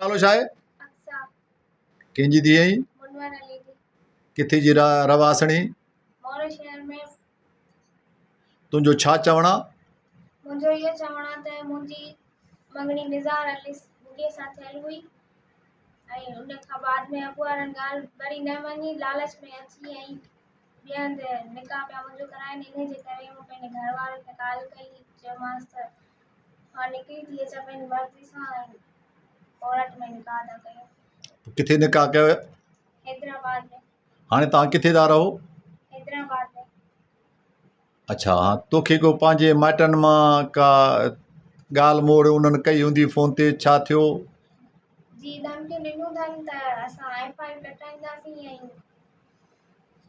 نالو ڇا آهي؟ اقصيٰ. ڪنهن جي ڌيء آهين؟ منور علي جي. ڪٿي جي رهواسڻي؟ مورو شهر ۾. تنهنجو ڇا چوڻ آ؟ منهنجو اهو چوڻ آ ته منهنجي مڱڻي نظار علي ٻگهي سان ٿيل هئي ۽ ان کان بعد ۾ ابو وارن ڳالهه وري نه مڃي لالچ ۾ اچي ۽ ٻئي هنڌ نڪاح پيا منهنجو ڪرائين انهي جي ڪري مون پنهنجي گهر واري کي ڪال ڪئي چيومانس ته مان نڪري ٿي اچان پنهنجي مرضي سان ۽ ڪورٽ ۾ نڪاح ٿا ڪيون. ڪٿي نڪاح ڪيو؟ حيدرآباد ۾. هاڻي توهان ڪٿي ٿا رهو؟ حيدرآباد ۾. اڇا ها توکي ڪو پنهنجي مائٽن مان ڪا ڳالهه موڙ انهن ڪئي هوندي فون تي ڇا ٿيو؟ جي ڌمڪيون ڏنيون اٿن ته اسان ايف I R ڪٽائينداسين ۽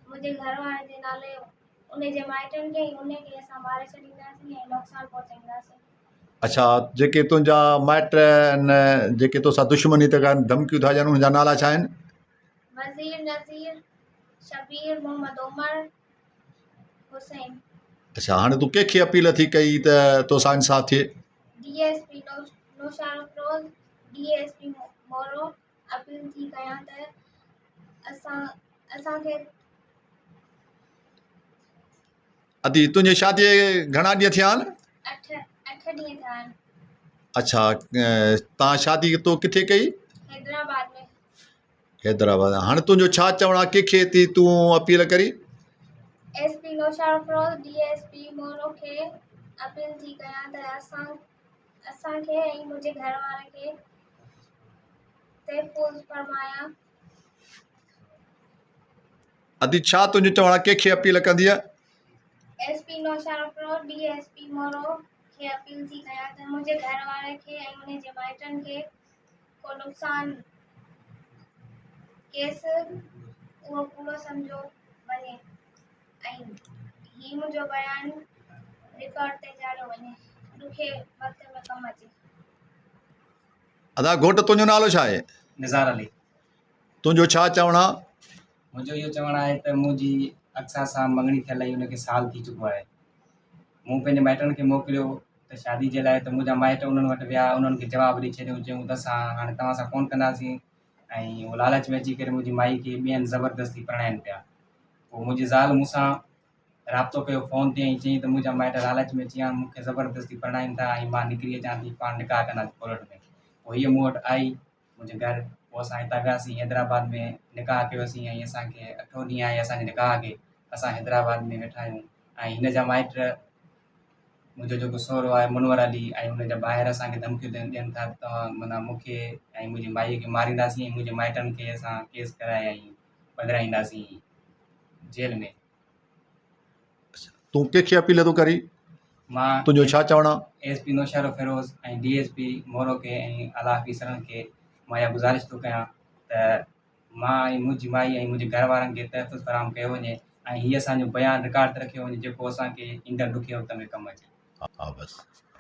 منهنجي گهر واري جي نالي ان جي مائٽن کي ۽ ان کي اسان ماري ڇڏينداسين ۽ نقصان پهچائينداسين. اڇا جيڪي تنهنجا مائٽ آهن جيڪي توسان دشمني ٿا ڪن ڌمڪيون ٿا ڏين انهن جا نالا ڇا آهن؟ وزير، نذير، شبير، محمد عمر، حسين. اڇا هاڻي تون ڪنهن کي اپيل ٿي ڪئي ته توسان انصاف ٿئي؟ D S P Naushahro Feroze, D S P Moro appeal ٿي ڪيان ته اسان اسان کي. ادي تنهنجي شادي کي گهڻا ڏينهن ٿيا آهن؟ اٺ ڏينهن ٿيا آهن. اڇا تان شادي تو ڪٿي ڪئي؟ حيدرآباد ۾. حيدرآباد هاڻي تنهنجو ڇا چوڻ آهي ڪنهن کي ٿي تون اپيل ڪرين؟ S P Naushahro Feroze D S P Moro کي اپيل ٿي ڪيان ته اسان اسان کي ۽ منهنجي گهر واري کي تحفظ فرمايان. ادي ڇا تنهنجو چوڻ آهي ڪنهن کي اپيل ڪندينء؟ S P Naushahro Feroze D S P Moro کي اپيل ٿي ڪيان ته منهنجي گهر واري کي ۽ ان جي مائٽن کي ڪو نقصان ڪيس اهو ڪوڙو سمجهيو وڃي ۽ هي منهنجو بيان رڪارڊ تي چاڙهيو وڃي ڏکي وقت ۾ ڪم اچي. ادا گهوٽ تنهنجو نالو ڇا آهي؟ نثار علي. تنهنجو ڇا چوڻ آ؟ منهنجو اهو چوڻ آهي ته منهنجي اقصيٰ سان مڱڻي ٿيل ۽ ان کي سال ٿي چڪو آهي. مون پنهنجي مائٽن کي موڪليو ته شادي جي لاء ته منهنجا مائٽ انهن وٽ ويا انهن کي جواب ڏئي ڇڏيو چيائون ته اسان هاڻي توهان سان ڪونه ڪنداسين ۽ هو لالچ ۾ اچي ڪري منهنجي مائي کي ٻين زبردستي پرڻائين پيا پوء منهنجي زال مون سان رابطو ڪيو فون تي ۽ چيائين ته منهنجا مائٽ لالچ ۾ اچي ويا آهن مون کي زبردستي پرڻائين ٿا ۽ مان نڪري اچان ٿي پاڻ نڪاح ڪنداسين ڪورٽ ۾ پوء هيء مون وٽ آئي منهنجي گهر پوء اسان هتان وياسين حيدرآباد ۾ نڪاح ڪيوسين ۽ اسان کي اٺون ڏينهن آهي اسان جي نڪاح کي اسان حيدرآباد ۾ ويٺا آهيون ۽ هن جا مائٽ منهنجو جيڪو سهرو آهي منور علي ۽ ان جا ڀائر اسان کي ڌمڪيون ڏين ٿا ته توهان معنيٰ مون کي ۽ منهنجي مائيء کي مارينداسين ۽ منهنجي مائٽن کي اسان ڪيس ڪرائي ۽ ٻڌرائينداسين جيل ۾. تون ڪنهن کي اپيل ٿو ڪرين؟ مان تنهنجو ڇا چوڻ آ؟ S P Naushahro Feroze ۽ D S P Moro کي ۽ اعليٰ آفيسرن کي مان اها گذارش ٿو ڪيان ته مان ۽ منهنجي مائي ۽ منهنجي گهر وارن کي تحفظ فراهم ڪيو وڃي ۽ هي اسان جو بيان رڪارڊ تي رکيو وڃي جيڪو اسان کي ايندڙ ڏکي وقت ۾ ڪم اچي. ها بس.